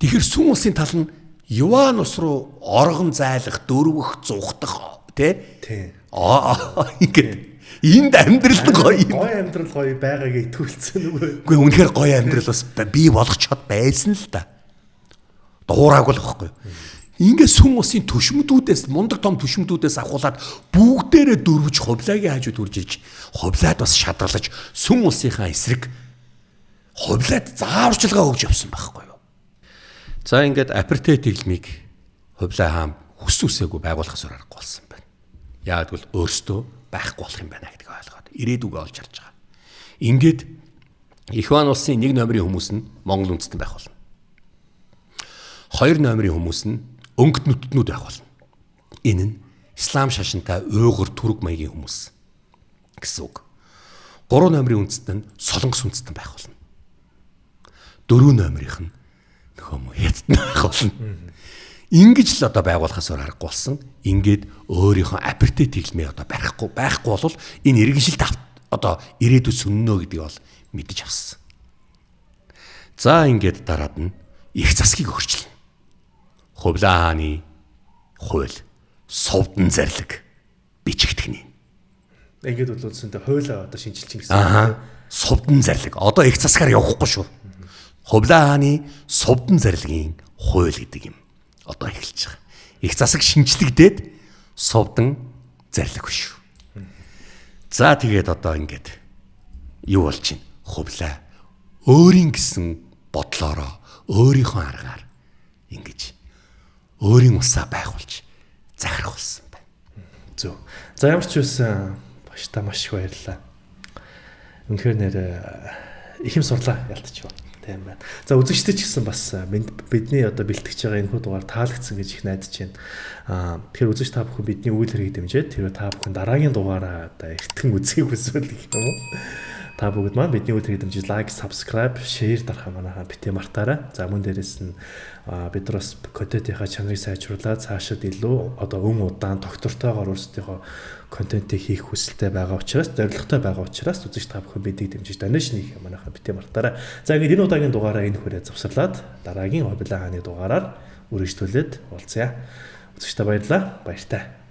Тэгэхээр сүм улсын тал нь Юан ус руу оргон зайлах, дөрвөх, зугтах тий? Тий. Ингээд энд амьдрал нь гоё юм. Гоё амьдрал гоё байгаагаа итгүүлсэн нөгөө. Үгүй үнэхээр гоё амьдрал бас бий болгох чад байсан л да. Дуураагүй л байхгүй. Ингээд сүм улсын төшмөдүүдээс мундаг том төшмөдүүдээс авахуулаад бүгдээрээ дөрвж хувлагийн хажууд үрж иж хувлаад бас шадралж сүм улсынхаа эсрэг хувлаад зааварчилгаа өгж явсан байхгүй юу. За ингээд апартейд тэглэмийг хувлаа хаан хүс үсээгүй байгуулахаас өөр аргагүй болсон байна. Яагад гэвэл өөрсдөө байхгүй болох юм байна гэдгийг ойлгоод ирээдүгөө олж харж байгаа. Ингээд Их Ван улсын нэг номерын хүмүүс нь Монгол үндэстэн байх болно. Хоёр номерын хүмүүс нь өнгөт нүтнүүд байх болно. Энэ нь ислам шашинтай уйгур түрэг маягийн хүмүүс гэсэн үг. Гурван номерын үндэстэн нь солонгос үндэстэн байх болно. Дөрөв номерынх нь нөхөө мө хятад байх болно. Ингэж л одоо байгуулахаас өөр аргагүй болсон. Ингээд өөрийнхөө апартейд тэглэмээ одоо барихгүй байхгүй бол энэ иргэншилт одоо ирээдүйд сөннө гэдгийг бол мэдэж авсан. За ингээд дараад нь их засгийг өөрчилнө. Хувлаа хааны хууль сувдан зарлиг бичигдэх нь. Ингээд бол үндсэндээ хуулиа одоо шинчилж гэсэн. Аа. Сувдан зарлиг. Одоо их засгаар явахгүй шүү. Хувлаа хааны сувдан зарлагын хууль гэдэг юм одоо эхэлж байгаа. Их засаг шинчлэгдээд сувдан зарлиг шүү. За тэгээд одоо ингээд юу болж байна? Хувлаа өөрийн гэсэн бодлоороо өөрийнхөө аргаар ингэж өөрийн усаа байгуулж захирах болсон байна. Зөв. За ямар ч байсан багштай маш их баярлалаа. Үнэхээр нэр их юм сурлаа ялтчих. Тийм байна. За үзэгчтэй ч гэсэн бас бидний одоо бэлтгэж байгаа энэ хүү дугаар таалагдсан гэж их найдаж байна. Тэгэхээр үзэгч та бүхэн бидний үйл хэргийг дэмжиж тэр та бүхэн дараагийн дугаараа одоо эртхэн үзхийг хүсвэл гэх юм уу? Та бүгд маань бидний үйл хэргийг дэмжиж лайк, subscribe, share дарахаа манайхаа битгий мартаарай. За мөн дээрэс нь бид нар бас контентынхаа чанарыг сайжруулаад цаашид илүү одоо өн удаан тогтвортойгоор өөрсдийнхөө контентыг хийх хүсэлтэй байгаа учраас зорилготой байгаа учраас үзэгч та бүхэн бидийг дэмжиж donation хийх манайхаа битгий мартаарай. За ингээд энэ удаагийн дугаараа энэ хүрээ завсарлаад дараагийн Хобилаа хааны дугаараар үргэлжлүүлээд уулзъя. Үзэгч та баярлалаа. Баяртай.